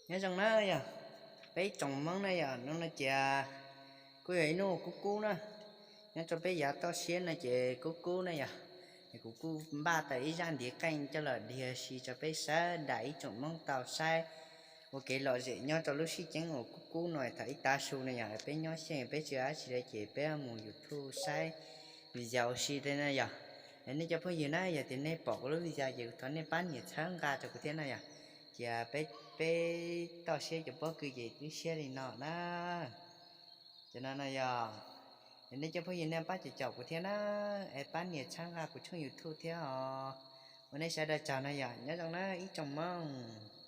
Nyob zoo na yog peb ib tsoom Hmoob na yog, hnub no ces kuj yog ib hnub kub kub na. Nyob rau peb yav toj siab no ces kub kub na yog, es kuv kuj npaj tau ib zaj ntiv qeej coj los dhia si rau peb sawv daws ib tsoom Hmoob tau saib ua kev lom zem nyob rau lub sij hawm uas kub kub no. Thaum ib tav su no yog peb nyob xyeej peb tsis ua dab tsi li ces peb mus YouTube saib video si thiab na yog. Nej cov phooj ywg na, yog tias nej pom kuv lub video ces kuv thov nej pab nias txhawb nqa rau kuv thiab na yog. Ces peb, peb toj siab cov pob kws ces twb siab li no na. Ces no no yog, nej cov phooj ywg nej pab caum caum kuv thiab na, es pab nias txhawb nqa kuv tshooj YouTube thiab os. Ua nej sawv daws tsaug no yog, nyob zoo na ib tsoom Hmoob.